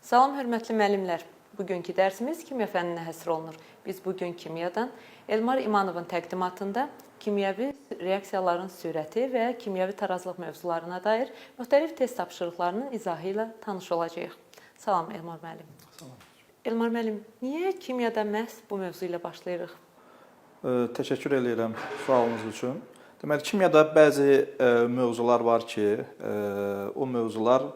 Salam hörmətli müəllimlər. Bugünkü dərsimiz kimya fənninə həsr olunur. Biz bu gün kimyadan Elmar İmanovun təqdimatında kimyəvi reaksiyaların sürəti və kimyəvi tarazlıq mövzularına dair müxtəlif test tapşırıqlarının izahı ilə tanış olacağıq. Salam Elmar müəllim. Salam. Elmar müəllim, niyə kimyada məhz bu mövzu ilə başlayırıq? Təşəkkür eləyirəm sualınız üçün. Deməli, kimyada bəzi mövzular var ki, o mövzular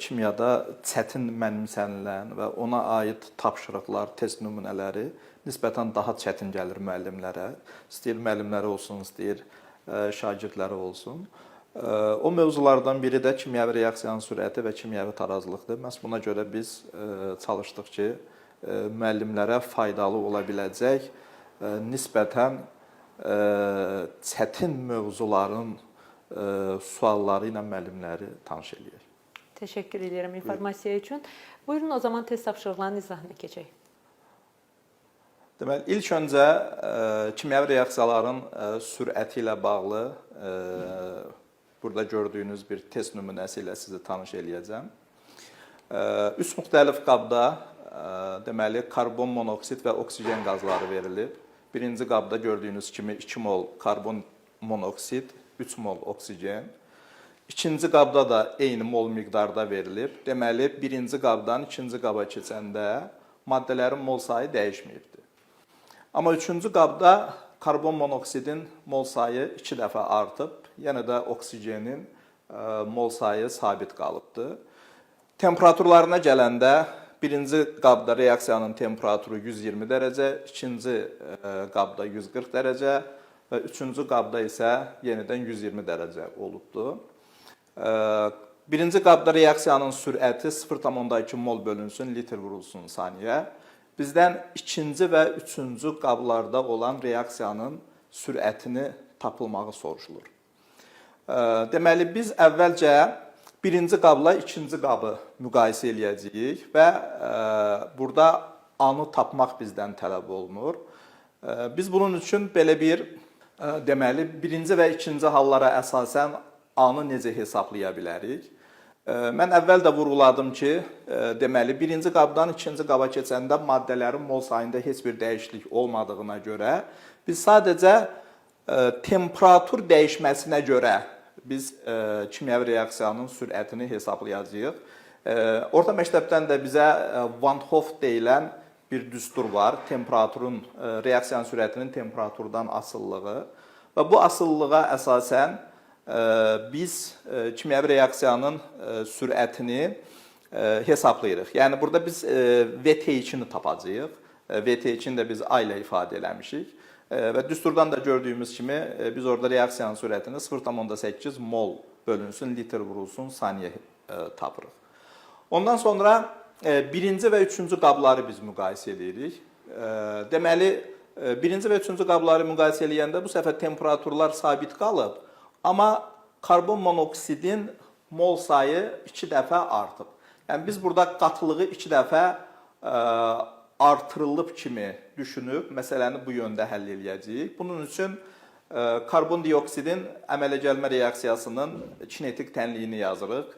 kimyada çətin mənimsənilən və ona aid tapşırıqlar, test nümunələri nisbətən daha çətin gəlir müəllimlərə. İstəyir müəllimlərə olsun, istəyir şagirdlərə olsun. O mövzulardan biri də kimyəvi reaksiyanın sürəti və kimyəvi tarazlıqdır. Məhz buna görə biz çalışdıq ki, müəllimlərə faydalı ola biləcək nisbətən çətin mövzuların sualları ilə müəllimləri tanış eləyək. Təşəkkür edirəm informasiya üçün. Buyurun, o zaman test tapşırıqlarının izahına keçək. Deməli, ilk öncə kimyəvi reaksiyaların sürəti ilə bağlı burada gördüyünüz bir test nümunəsi ilə sizi tanış eləyəcəm. Üç müxtəlif qabda deməli karbon monoksid və oksigen qazları verilib. Birinci qabda gördüyünüz kimi 2 mol karbon monoksid, 3 mol oksigen. İkinci qabda da eyni mol miqdarda verilib. Deməli, birinci qabdan ikinci qaba keçəndə maddələrin mol sayı dəyişməyibdir. Amma üçüncü qabda karbon monoksidin mol sayı 2 dəfə artıb, yenə də oksigenin mol sayı sabit qalıbdır. Temperaturlarına gələndə birinci qabda reaksiyanın temperaturu 120 dərəcə, ikinci qabda 140 dərəcə və üçüncü qabda isə yenidən 120 dərəcə olubdur. Birinci qabda reaksiyanın sürəti 0,2 mol bölünsün litr vurulsun saniyə. Bizdən ikinci və üçüncü qablarda olan reaksiyanın sürətini tapılmağı soruşulur. Deməli, biz əvvəlcə birinci qabla ikinci qabı müqayisə eləyəcəyik və burada A-nı tapmaq bizdən tələb olunur. Biz bunun üçün belə bir deməli, birinci və ikinci hallara əsasən A-nı necə hesablaya bilərik? Mən əvvəl də vurğuladım ki, deməli, birinci qabdan ikinci qaba keçəndə maddələrin mol sayında heç bir dəyişiklik olmadığına görə biz sadəcə temperatur dəyişməsinə görə biz kimyəvi reaksiyanın sürətini hesablayacağıq. Orta məktəbdən də bizə Van 't Hoff deyilən bir düstur var. Temperaturun, reaksiyanın sürətinin temperaturdan asılılığı və bu asılılığa əsasən biz kimyəvi reaksiyanın sürətini hesablayırıq. Yəni burada biz VT2-ni tapacağıq. VT2-ni də biz A ilə ifadə eləmişik. Və düsturdan da gördüyümüz kimi biz orada reaksiyanın sürətini 0,8 mol bölünsün litr vurulsun saniyə tapırıq. Ondan sonra birinci və üçüncü qabları biz müqayisə edirik. Deməli, birinci və üçüncü qabları müqayisə eləyəndə bu səfər temperaturlar sabit qalıb, amma karbon monoksidin mol sayı 2 dəfə artıb. Yəni biz burada qatılığı 2 dəfə artırılıb kimi düşünüb məsələni bu yöndə həll eləyəcəyik. Bunun üçün karbon dioksidin əmələ gəlmə reaksiyasının kinetik tənliyini yazırıq.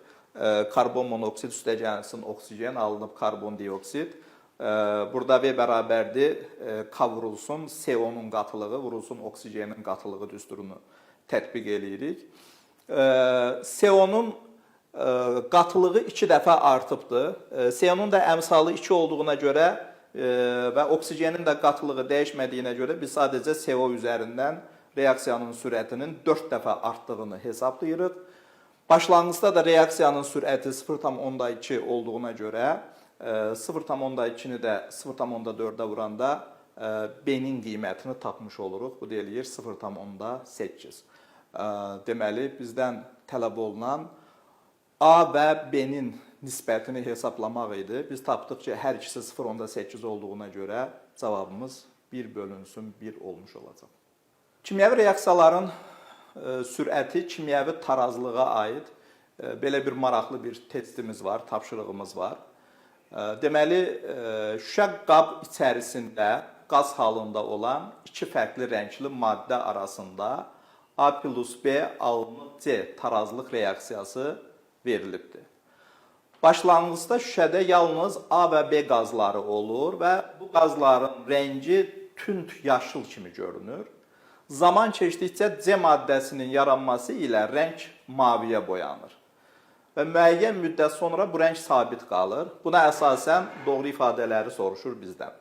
Karbon monoksid üstəgəlsin oksigen alınıb karbon dioksid. Burada V bərabərdir K vurulsun CO-nun qatılığı vurulsun oksigenin qatılığı düsturunu tətbiq eləyirik. CO-nun qatılığı 2 dəfə artıbdır. CO-nun da əmsalı 2 olduğuna görə və oksigenin də qatılığı dəyişmədiyinə görə biz sadəcə CO üzərindən reaksiyanın sürətinin 4 dəfə artdığını hesablayırıq. Başlanğıcda da reaksiyanın sürəti 0,2 olduğuna görə 0,2-ni də 0,4-ə vuranda B-nin qiymətini tapmış oluruq. Bu da eləyir 0,8. Deməli, bizdən tələb olunan A və B-nin nisbətini hesablamaq idi. Biz tapdıq ki, hər ikisi 0,8 olduğuna görə cavabımız 1 bölünsün 1 olmuş olacaq. Kimyəvi reaksiyaların sürəti kimyəvi tarazlığa aid belə bir maraqlı bir testimiz var, tapşırığımız var. Deməli, şüşə qab içərisində qaz halında olan iki fərqli rəngli maddə arasında A plus B alınıb C tarazlıq reaksiyası verilibdir. Başlanğıcda şüşədə yalnız A və B qazları olur və bu qazların rəngi tünd yaşıl kimi görünür. Zaman keçdikcə C maddəsinin yaranması ilə rəng maviyə boyanır. Və müəyyən müddət sonra bu rəng sabit qalır. Buna əsasən doğru ifadələri soruşur bizdən.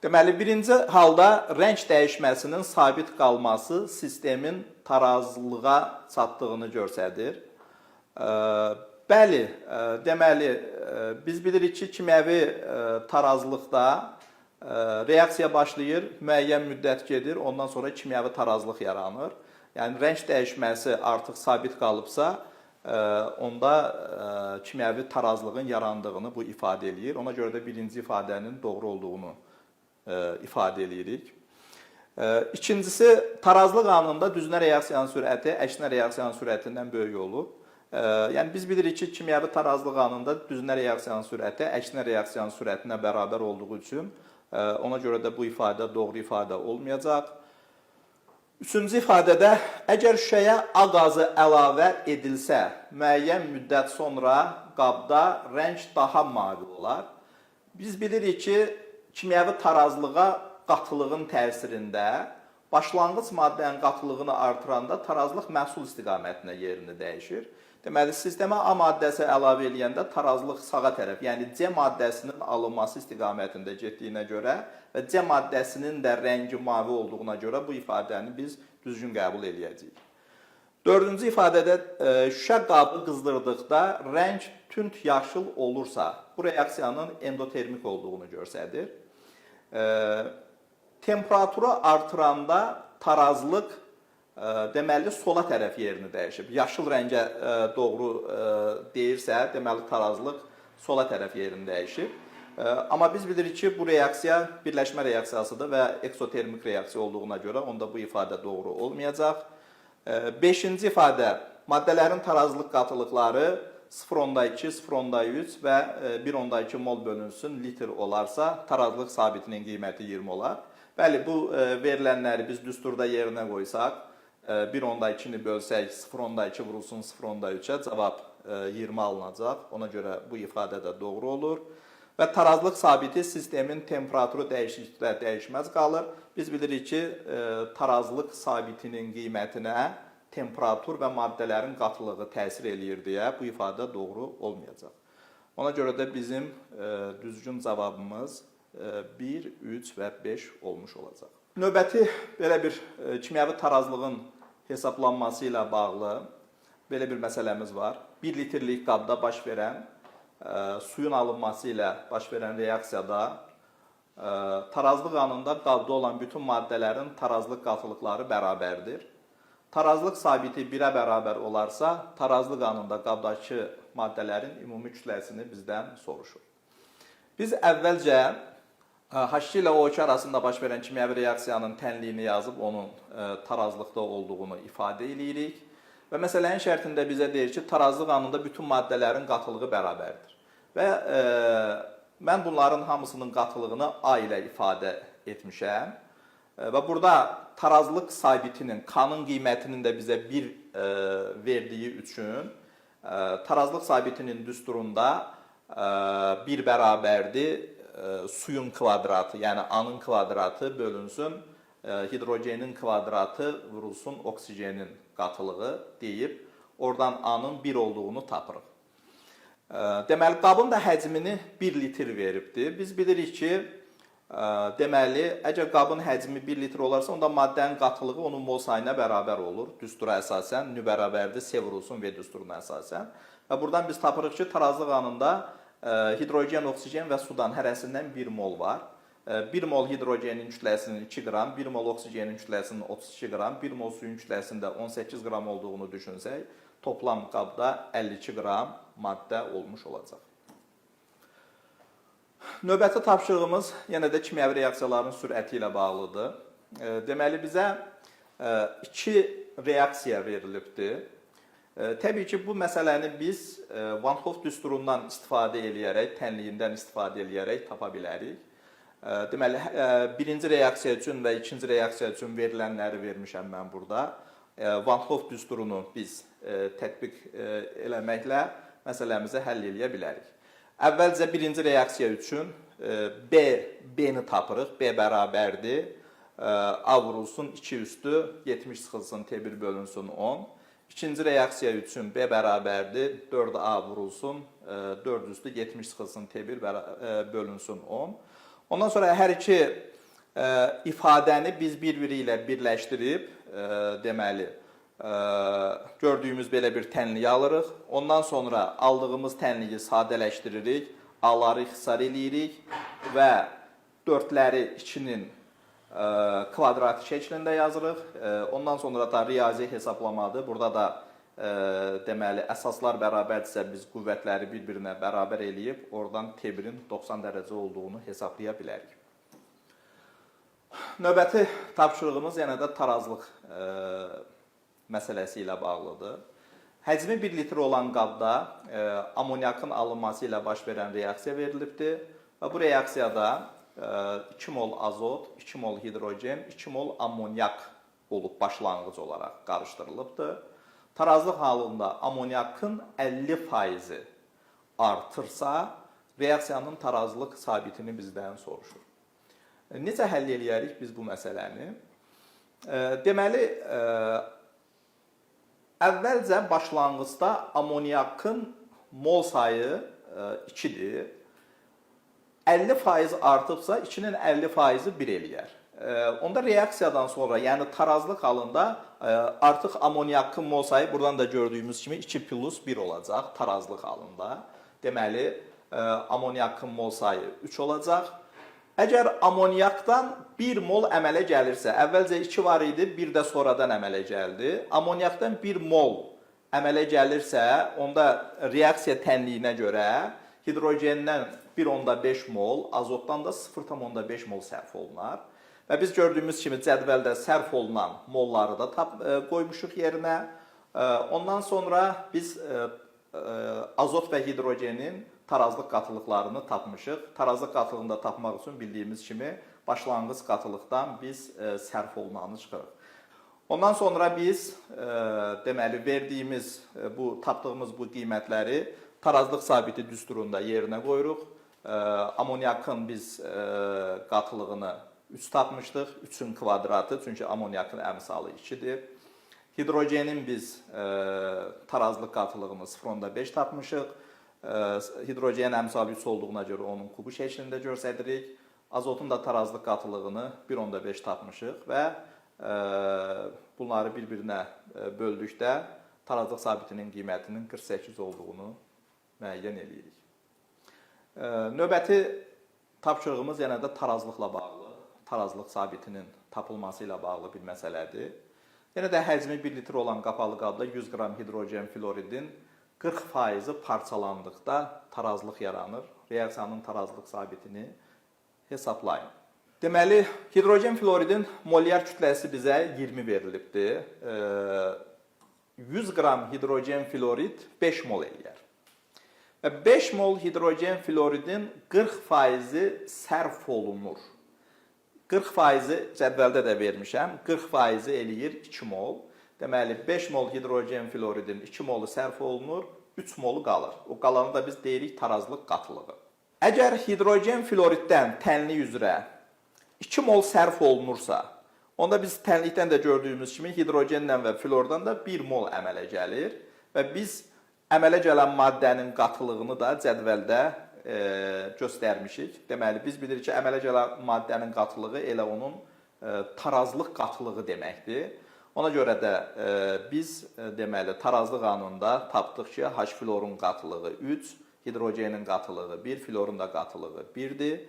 Deməli, birinci halda rəng dəyişməsinin sabit qalması sistemin tarazlığa çatdığını göstərir. Bəli, deməli, biz bilirik ki, kimyəvi tarazlıqda reaksiya başlayır, müəyyən müddət gedir, ondan sonra kimyəvi tarazlıq yaranır. Yəni, rəng dəyişməsi artıq sabit qalıbsa, onda kimyəvi tarazlığın yarandığını bu ifadə eləyir. Ona görə də birinci ifadənin doğru olduğunu ifadə eləyirik. İkincisi, tarazlıq anında düzünə reaksiyanın sürəti əksinə reaksiyanın sürətindən böyük olur. Yəni biz bilirik ki, kimyəvi tarazlıq anında düzünə reaksiyanın sürəti əksinə reaksiyanın sürətinə bərabər olduğu üçün ona görə də bu ifadə doğru ifadə olmayacaq. Üçüncü ifadədə əgər şüşəyə A qazı əlavə edilsə, müəyyən müddət sonra qabda rəng daha mavi olar. Biz bilirik ki, kimyəvi tarazlığa qatılığın təsirində başlanğıc maddənin qatılığını artıranda tarazlıq məhsul istiqamətinə yerini dəyişir. Deməli, sistemə A maddəsi əlavə eləyəndə tarazlıq sağa tərəf, yəni C maddəsinin alınması istiqamətində getdiyinə görə və C maddəsinin də rəngi mavi olduğuna görə bu ifadəni biz düzgün qəbul eləyəcəyik. Dördüncü ifadədə şüşə qabı qızdırdıqda rəng tünd yaşıl olursa, bu reaksiyanın endotermik olduğunu göstərir. Temperaturu artıranda tarazlıq deməli sola tərəf yerini dəyişib. Yaşıl rəngə doğru deyirsə, deməli tarazlıq sola tərəf yerini dəyişib. Amma biz bilirik ki, bu reaksiya birləşmə reaksiyasıdır və eksotermik reaksiya olduğuna görə onda bu ifadə doğru olmayacaq. Beşinci ifadə, maddələrin tarazlıq qatılıqları 0,2, 0,3 və 1,2 mol bölünsün litr olarsa, tarazlıq sabitinin qiyməti 20 olar. Bəli, bu verilənləri biz düsturda yerinə qoysaq, 1,2-ni bölsək 0,2 vurulsun 0,3-ə cavab 20 alınacaq. Ona görə bu ifadə də doğru olur. Və tarazlıq sabiti sistemin temperaturu dəyişdikcə dəyişməz qalır. Biz bilirik ki, tarazlıq sabitinin qiymətinə temperatur və maddələrin qatılığı təsir eləyir deyə bu ifadə doğru olmayacaq. Ona görə də bizim düzgün cavabımız 1, 3 və 5 olmuş olacaq. Növbəti belə bir kimyəvi tarazlığın hesablanması ilə bağlı belə bir məsələmiz var. 1 litrlik qabda baş verən suyun alınması ilə baş verən reaksiyada tarazlıq anında qabda olan bütün maddələrin tarazlıq qatılıqları bərabərdir. Tarazlıq sabiti 1-ə bərabər olarsa, tarazlıq anında qabdakı maddələrin ümumi kütləsini bizdən soruşur. Biz əvvəlcə H2 ilə O2 arasında baş verən kimyəvi reaksiyanın tənliyini yazıb onun tarazlıqda olduğunu ifadə eləyirik. Və məsələnin şərtində bizə deyir ki, tarazlıq anında bütün maddələrin qatılığı bərabərdir. Və mən bunların hamısının qatılığını A ilə ifadə etmişəm. Və burada tarazlıq sabitinin, K-nın qiymətinin də bizə 1 verdiyi üçün tarazlıq sabitinin düsturunda 1 bərabərdir suyun kvadratı, yəni A-nın kvadratı bölünsün, hidrogenin kvadratı vurulsun oksigenin qatılığı deyib, oradan A-nın 1 olduğunu tapırıq. Deməli, qabın da həcmini 1 litr veribdir. Biz bilirik ki, deməli, əgər qabın həcmi 1 litr olarsa, onda maddənin qatılığı onun mol sayına bərabər olur. Düstura əsasən, nü bərabərdir C vurulsun V düsturuna əsasən. Və buradan biz tapırıq ki, tarazlıq anında hidrogen, oksigen və sudan hərəsindən 1 mol var. 1 mol hidrogenin kütləsinin 2 qram, 1 mol oksigenin kütləsinin 32 qram, 1 mol suyun kütləsinin də 18 qram olduğunu düşünsək, toplam qabda 52 qram maddə olmuş olacaq. Növbəti tapşırığımız yenə də kimyəvi reaksiyaların sürəti ilə bağlıdır. Deməli, bizə 2 reaksiya verilibdir. Təbii ki, bu məsələni biz Van Hoff düsturundan istifadə eləyərək, tənliyindən istifadə eləyərək tapa bilərik. Deməli, birinci reaksiya üçün və ikinci reaksiya üçün verilənləri vermişəm mən burada. Van Hoff düsturunu biz tətbiq eləməklə məsələmizi həll eləyə bilərik. Əvvəlcə birinci reaksiya üçün B-ni tapırıq. B bərabərdir A vurulsun 2 üstü 70 çıxılsın T1 bölünsün 10. İkinci reaksiya üçün B bərabərdir 4A vurulsun 4 üstü 70 çıxılsın T1 bölünsün 10. Ondan sonra hər iki ifadəni biz bir-biri ilə birləşdirib, deməli, gördüyümüz belə bir tənliyi alırıq. Ondan sonra aldığımız tənliyi sadələşdiririk, A-ları ixtisar eləyirik və 4-ləri 2-nin kvadratı şəklində yazırıq. Ondan sonra da riyazi hesablamadır. Burada da deməli əsaslar bərabərdirsə biz qüvvətləri bir-birinə bərabər eləyib oradan T1-in 90 dərəcə olduğunu hesablaya bilərik. Növbəti tapşırığımız yenə də tarazlıq məsələsi ilə bağlıdır. Həcmi 1 litr olan qabda amonyakın alınması ilə baş verən reaksiya verilibdir və bu reaksiyada 2 mol azot, 2 mol hidrogen, 2 mol amonyak olub başlanğıc olaraq qarışdırılıbdır. Tarazlıq halında amonyakın 50%-i artırsa, reaksiyanın tarazlıq sabitini bizdən soruşur. Necə həll eləyərik biz bu məsələni? Deməli, əvvəlcə başlanğıcda amonyakın mol sayı 2-dir. 50% artıbsa 2-nin 50%-i 1 eləyər. Onda reaksiyadan sonra, yəni tarazlıq halında artıq amonyakın mol sayı buradan da gördüyümüz kimi 2 plus 1 olacaq tarazlıq halında. Deməli, amonyakın mol sayı 3 olacaq. Əgər amonyakdan 1 mol əmələ gəlirsə, əvvəlcə 2 var idi, 1 də sonradan əmələ gəldi. Amonyakdan 1 mol əmələ gəlirsə, onda reaksiya tənliyinə görə hidrogendən 1,5 mol, azotdan da 0,5 mol sərf olunar. Və biz gördüyümüz kimi cədvəldə sərf olunan molları da qoymuşuq yerinə. Ondan sonra biz azot və hidrogenin tarazlıq qatılıqlarını tapmışıq. Tarazlıq qatılığını da tapmaq üçün bildiyimiz kimi başlanğıc qatılıqdan biz sərf olunanı çıxırıq. Ondan sonra biz deməli verdiyimiz bu tapdığımız bu qiymətləri tarazlıq sabiti düsturunda yerinə qoyuruq. Amonyakın biz qatılığını 3 tapmışdıq. 3-ün kvadratı, çünki amonyakın əmsalı 2-dir. Hidrogenin biz tarazlıq qatılığını 0,5 tapmışıq. Hidrogen əmsalı 3 olduğuna görə onun kubu şəklində göstəririk. Azotun da tarazlıq qatılığını 1,5 tapmışıq və bunları bir-birinə böldükdə tarazlıq sabitinin qiymətinin 48 olduğunu müəyyən eləyirik. Növbəti tapşırığımız yenə də tarazlıqla bağlı, tarazlıq sabitinin tapılması ilə bağlı bir məsələdir. Yenə də həcmi 1 litr olan qapalı qabda 100 qram hidrogen floridin 40%-i parçalandıqda tarazlıq yaranır. Reaksiyanın tarazlıq sabitini hesablayın. Deməli, hidrogen floridin molyar kütləsi bizə 20 verilibdir. 100 qram hidrogen florid 5 mol eləyər. Və 5 mol hidrogen floridin 40%-i sərf olunur. 40%-i cədvəldə də vermişəm. 40%-i eləyir 2 mol. Deməli, 5 mol hidrogen floridin 2 molu sərf olunur, 3 molu qalır. O qalanı da biz deyirik tarazlıq qatılığı. Əgər hidrogen floriddən tənlik üzrə 2 mol sərf olunursa, onda biz tənlikdən də gördüyümüz kimi hidrogenlə və flordan da 1 mol əmələ gəlir və biz əmələ gələn maddənin qatılığını da cədvəldə göstərmişik. Deməli, biz bilirik ki, əmələ gələn maddənin qatılığı elə onun tarazlıq qatılığı deməkdir. Ona görə də biz deməli tarazlıq qanununda tapdıq ki, H florun qatılığı 3, hidrogenin qatılığı 1, florun da qatılığı 1-dir.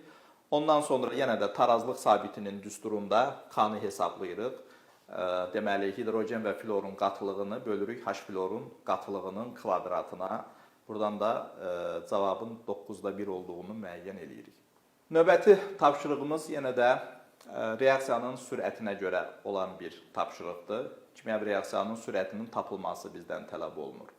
Ondan sonra yenə də tarazlıq sabitinin düsturunda K-nı hesablayırıq. Deməli, hidrogen və florun qatılığını bölürük H florun qatılığının kvadratına. Buradan da cavabın 9-da 1 olduğunu müəyyən eləyirik. Növbəti tapşırığımız yenə də reaksiyanın sürətinə görə olan bir tapşırıqdır. Kimyəvi reaksiyanın sürətinin tapılması bizdən tələb olunur.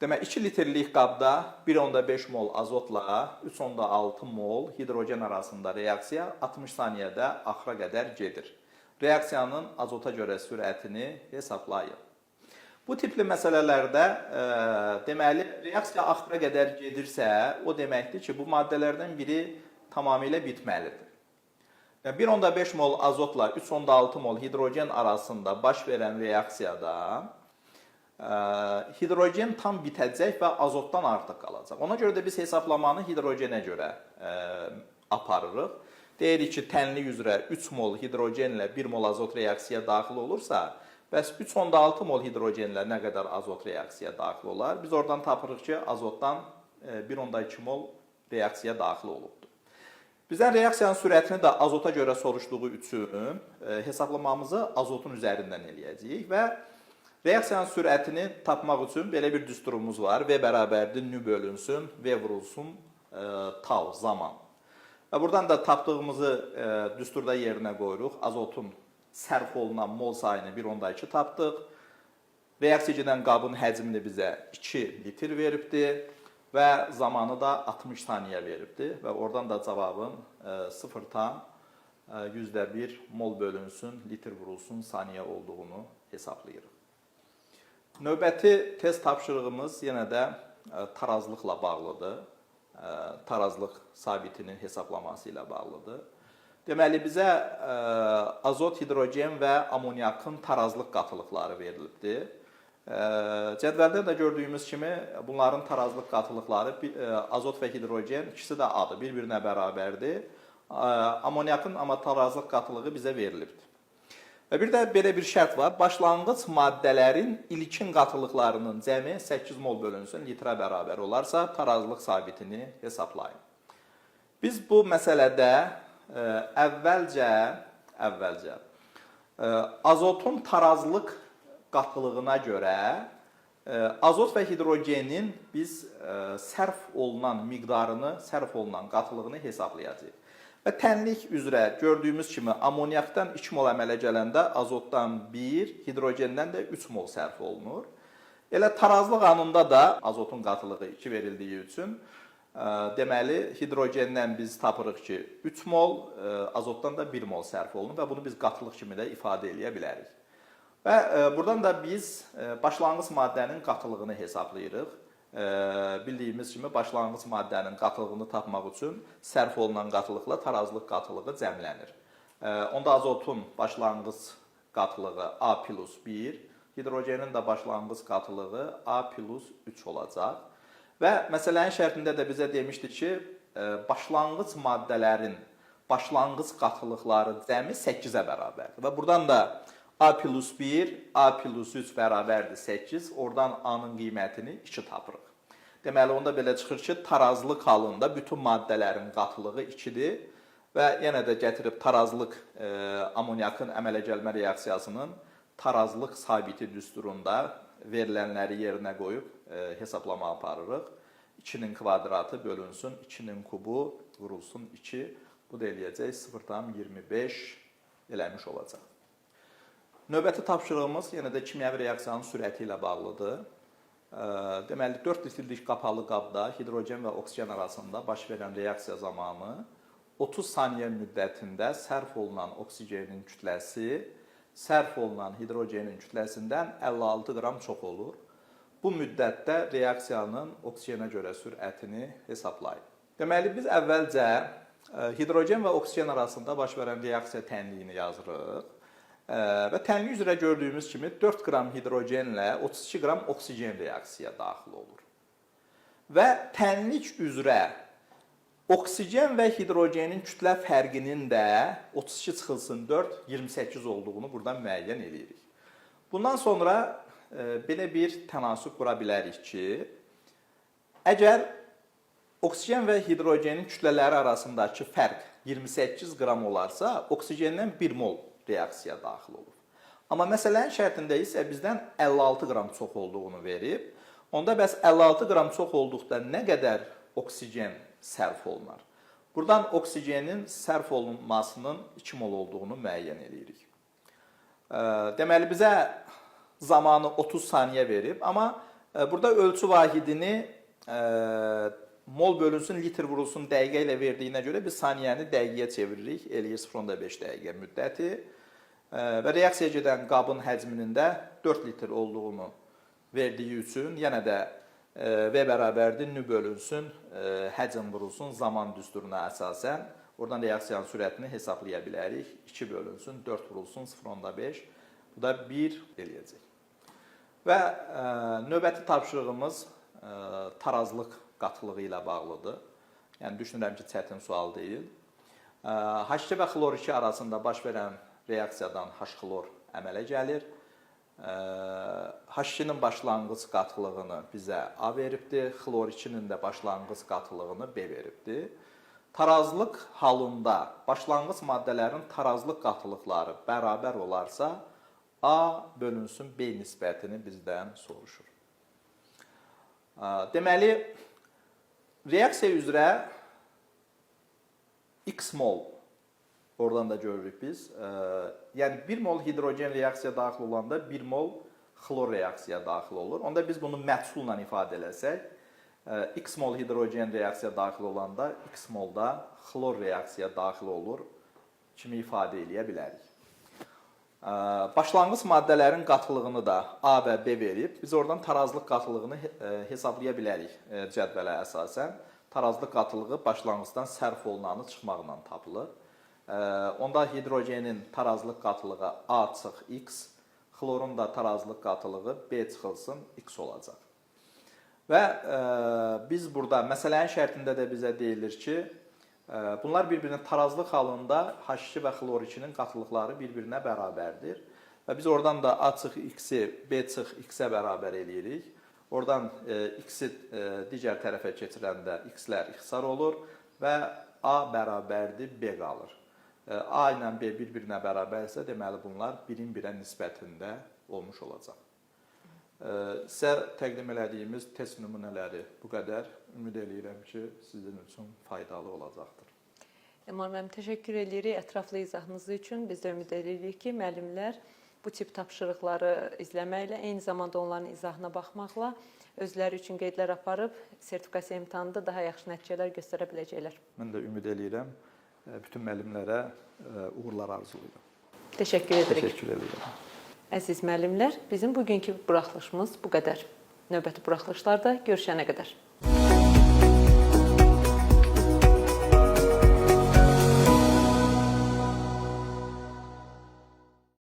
Demək, 2 litrlik qabda 1,5 mol azotla 3,6 mol hidrogen arasında reaksiya 60 saniyədə axıra qədər gedir. Reaksiyanın azota görə sürətini hesablayın. Bu tipli məsələlərdə deməli reaksiya axıra qədər gedirsə, o deməkdir ki, bu maddələrdən biri tamamilə bitməlidir. Yəni 1,5 mol azotla 3,6 mol hidrogen arasında baş verən reaksiyada hidrogen tam bitəcək və azotdan artıq qalacaq. Ona görə də biz hesablamanı hidrogenə görə aparırıq. Deyirik ki, tənlik üzrə 3 mol hidrogenlə 1 mol azot reaksiyaya daxil olursa, bəs 3,6 mol hidrogenlə nə qədər azot reaksiyaya daxil olar? Biz oradan tapırıq ki, azotdan 1,2 mol reaksiyaya daxil olubdur. Bizdən reaksiyanın sürətini də azota görə soruşduğu üçün hesablamamızı azotun üzərindən eləyəcəyik və reaksiyanın sürətini tapmaq üçün belə bir düsturumuz var. V bərabərdir nü bölünsün, V vurulsun tau zaman. Və buradan da tapdığımızı düsturda yerinə qoyuruq. Azotun sərf olunan mol sayını 1,2 tapdıq. Reaksiya gedən qabın həcmini bizə 2 litr veribdi və zamanı da 60 saniyə veribdi və oradan da cavabın 0,1 mol bölünsün, litr vurulsun saniyə olduğunu hesablayırıq. Növbəti test tapşırığımız yenə də tarazlıqla bağlıdır. Tarazlıq sabitinin hesablaması ilə bağlıdır. Deməli bizə azot, hidrogen və amonyakın tarazlıq qatılıqları verilibdir. Cədvəldə də gördüyümüz kimi bunların tarazlıq qatılıqları azot və hidrogen ikisi də adır, bir-birinə bərabərdir. Amonyakın amma tarazlıq qatılığı bizə verilibdir. Və bir də belə bir şərt var. Başlanğıc maddələrin ilkin qatılıqlarının cəmi 8 mol bölünsün litrə bərabər olarsa, tarazlıq sabitini hesablayın. Biz bu məsələdə əvvəlcə azotun tarazlıq qatılığına görə azot və hidrogenin biz sərf olunan miqdarını, sərf olunan qatılığını hesablayacağıq. Və tənlik üzrə gördüyümüz kimi amonyakdan 2 mol əmələ gələndə azotdan 1, hidrogendən də 3 mol sərf olunur. Elə tarazlıq anında da azotun qatılığı 2 verildiyi üçün deməli hidrogendən biz tapırıq ki 3 mol, azotdan da 1 mol sərf olunur və bunu biz qatılıq kimi də ifadə eləyə bilərik. Və buradan da biz başlanğıc maddənin qatılığını hesablayırıq. Bildiyimiz kimi başlanğıc maddənin qatılığını tapmaq üçün sərf olunan qatılıqla tarazlıq qatılığı cəmlənir. Onda azotun başlanğıc qatılığı A plus 1, hidrogenin də başlanğıc qatılığı A plus 3 olacaq. Və məsələnin şərtində də bizə demişdi ki, başlanğıc maddələrin başlanğıc qatılıqları cəmi 8-ə bərabərdir. Və buradan da A plus 1, A plus 3 bərabərdir 8. Oradan A-nın qiymətini 2 tapırıq. Deməli, onda belə çıxır ki, tarazlıq halında bütün maddələrin qatılığı 2-dir və yenə də gətirib tarazlıq amonyakın əmələ gəlmə reaksiyasının tarazlıq sabiti düsturunda verilənləri yerinə qoyub hesablama aparırıq. 2-nin kvadratı bölünsün, 2-nin kubu vurulsun 2. Bu da eləyəcək 0,25 eləmiş olacaq. Növbəti tapşırığımız yenə də kimyəvi reaksiyanın sürəti ilə bağlıdır. Deməli, 4 litrlik qapalı qabda hidrogen və oksigen arasında baş verən reaksiya zamanı 30 saniyə müddətində sərf olunan oksigenin kütləsi sərf olunan hidrogenin kütləsindən 56 qram çox olur. Bu müddətdə reaksiyanın oksigenə görə sürətini hesablayın. Deməli, biz əvvəlcə hidrogen və oksigen arasında baş verən reaksiya tənliyini yazırıq. Və tənlik üzrə gördüyümüz kimi 4 qram hidrogenlə 32 qram oksigen reaksiyaya daxil olur. Və tənlik üzrə oksigen və hidrogenin kütlə fərqinin də 32 çıxılsın 4, 28 olduğunu buradan müəyyən eləyirik. Bundan sonra belə bir tənasüb qura bilərik ki, əgər oksigen və hidrogenin kütlələri arasındakı fərq 28 qram olarsa, oksigendən 1 mol reaksiya daxil olur. Amma məsələnin şərtində isə bizdən 56 qram çox olduğunu verib. Onda bəs 56 qram çox olduqda nə qədər oksigen sərf olunar? Buradan oksigenin sərf olunmasının 2 mol olduğunu müəyyən eləyirik. Deməli, bizə zamanı 30 saniyə verib, amma burada ölçü vahidini mol bölünsün, litr vurulsun dəqiqə ilə verdiyinə görə biz saniyəni dəqiqəyə çeviririk. Eləyir 0,5 dəqiqə müddəti. Və reaksiya gedən qabın həcminin də 4 litr olduğunu verdiyi üçün yenə də V bərabərdir nü bölünsün, həcm vurulsun zaman düsturuna əsasən. Oradan reaksiyanın sürətini hesablaya bilərik. 2 bölünsün, 4 vurulsun 0,5. Bu da 1 eləyəcək. Və növbəti tapşırığımız tarazlıq qatılığı ilə bağlıdır. Yəni düşünürəm ki, çətin sual deyil. H2 və xlor 2 arasında baş verən reaksiyadan H-xlor əmələ gəlir. H2-nin başlanğıc qatılığını bizə A veribdir, xlor 2-nin də başlanğıc qatılığını B veribdir. Tarazlıq halında başlanğıc maddələrin tarazlıq qatılıqları bərabər olarsa, A bölünsün B nisbətini bizdən soruşur. Deməli, reaksiya üzrə X mol, oradan da görürük biz. Yəni 1 mol hidrogen reaksiya daxil olanda 1 mol xlor reaksiya daxil olur. Onda biz bunu məhsulla ifadə eləsək, X mol hidrogen reaksiya daxil olanda X molda xlor reaksiya daxil olur kimi ifadə eləyə bilərik. Başlanğıc maddələrin qatılığını da A və B verib, biz oradan tarazlıq qatılığını hesablaya bilərik cədvələ əsasən. Tarazlıq qatılığı başlanğıcdan sərf olunanı çıxmaqla tapılır. Onda hidrogenin tarazlıq qatılığı A çıx X, xlorun da tarazlıq qatılığı B çıxılsın X olacaq. Və biz burada məsələnin şərtində də bizə deyilir ki, bunlar bir-birinə tarazlıq halında H2 və xlor 2-nin qatılıqları bir-birinə bərabərdir. Və biz oradan da A çıx X-i B çıx X-ə bərabər eləyirik. Oradan X-i digər tərəfə keçirəndə X-lər ixtisar olur və A bərabərdir B qalır. A ilə B bir-birinə bərabərsə, deməli bunlar birin birə nisbətində olmuş olacaq. Sizə təqdim elədiyimiz test nümunələri bu qədər. Ümid eləyirəm ki, sizin üçün faydalı olacaqdır. Elmar müəllim, təşəkkür edirik ətraflı izahınız üçün. Biz də ümid edirik ki, müəllimlər bu tip tapşırıqları izləməklə, eyni zamanda onların izahına baxmaqla özləri üçün qeydlər aparıb sertifikasiya imtahanında daha yaxşı nəticələr göstərə biləcəklər. Mən də ümid eləyirəm. Bütün müəllimlərə uğurlar arzulayıram. Təşəkkür edirik. Təşəkkür edirəm. Əziz müəllimlər, bizim bugünkü buraxılışımız bu qədər. Növbəti buraxılışlarda görüşənə qədər.